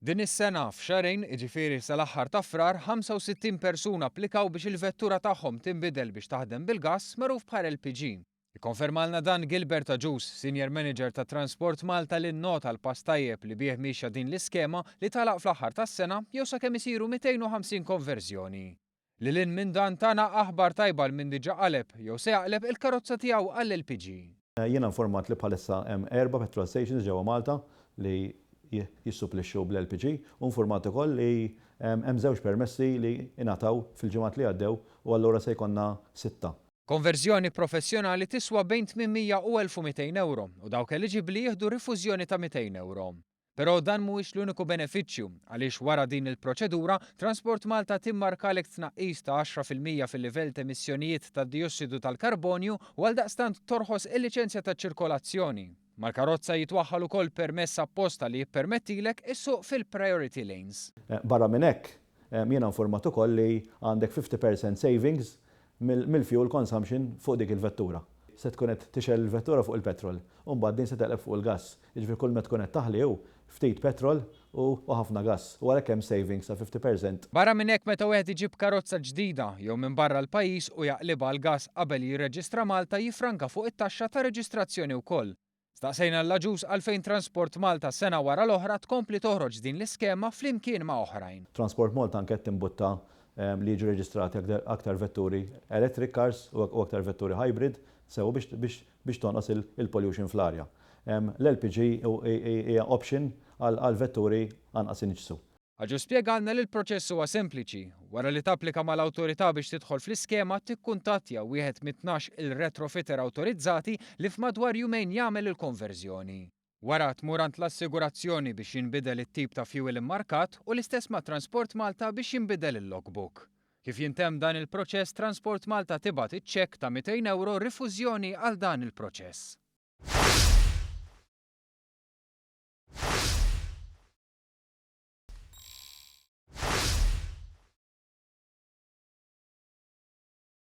Din is-sena, f'xahrejn, jiġifieri sal-aħħar ta' Frar, 65 persuna applikaw biex il-vettura tagħhom tinbidel biex taħdem bil-gass, magħruf bħal LPG. Ikkonfermalna dan Gilbert Agius, Senior Manager ta' Transport Malta li nnota l-pass tajjeb li bih miexja din l-iskema li tagħlaq fl-aħħar tas-sena jew sakemm isiru 250 konverżjoni. Lil hinn minn dan tana aħbar tajba għal min diġà qaleb jew se jaqleb il-karozza tiegħu għall-LPG. Jiena informat li bħalissa hemm erba' petrol stations ġewwa Malta li jissuplixxu bl-LPG u informat ukoll li hemm żewġ permessi li ingħataw fil-ġimgħat li għaddew u allura se jkollna sitta. Konverżjoni professjonali tiswa bejn 800 u 1,200 ewro u dawk eliġibbli jieħdu rifużjoni ta' 200 ewro. Però dan mhuwiex l-uniku benefiċċju, għaliex wara din il-proċedura, Transport Malta timmarkalek tnaqqis ta' 10% fil-livell t'emissjonijiet tad-dijossidu tal-karbonju u għaldaqstant torħos il-liċenzja taċ-ċirkolazzjoni. Mal-karozza jitwaħħal ukoll permess apposta li jippermettilek issuq fil-priority lanes. Barra minn hekk, jiena informat ukoll li għandek 50% savings mill-fuel consumption fuq dik il-vettura. Se tkun qed tixgħel il-vettura fuq il-petrol u mbagħad din se teqleb fuq il-gass. Jiġifieri kull ma tkun qed taħli hu ftit petrol u ħafna gass u għalhekk hemm savings ta' 50%. Barra minn hekk meta wieħed iġib karozza ġdida jew minn barra l-pajjiż u jaqlibha għall-gass qabel jirreġistra Malta jiffranka fuq it-taxxa ta' reġistrazzjoni wkoll. Staqsejna lil Agius għalfejn Transport Malta sena wara l-oħra tkompli toħroġ din l-iskema flimkien ma' oħrajn. Transport Malta anke qed timbutta li jiġu reġistrati aktar vetturi electric cars u aktar vetturi hybrid sew biex tonqos il-pollution fl-arja. L-LPG hija option għal vetturi anqas iniġġsu. Agius spjegalna li l-proċess huwa sempliċi. Wara li tapplika mal-awtorità biex tidħol fl-iskema, tikkuntattja wieħed mit-tnax il-retrofitter awtorizzati li f'madwar jumejn jagħmel il-konverżjoni. Wara, tmur għand l-assigurazzjoni biex jinbidel it-tip ta' fuel immarkat u l-istess ma' Transport Malta biex jinbidel il-logbook. Kif jintemm dan il-proċess, Transport Malta tibgħat iċ-ċekk ta' 200 ewro rifużjoni għal dan il-proċess.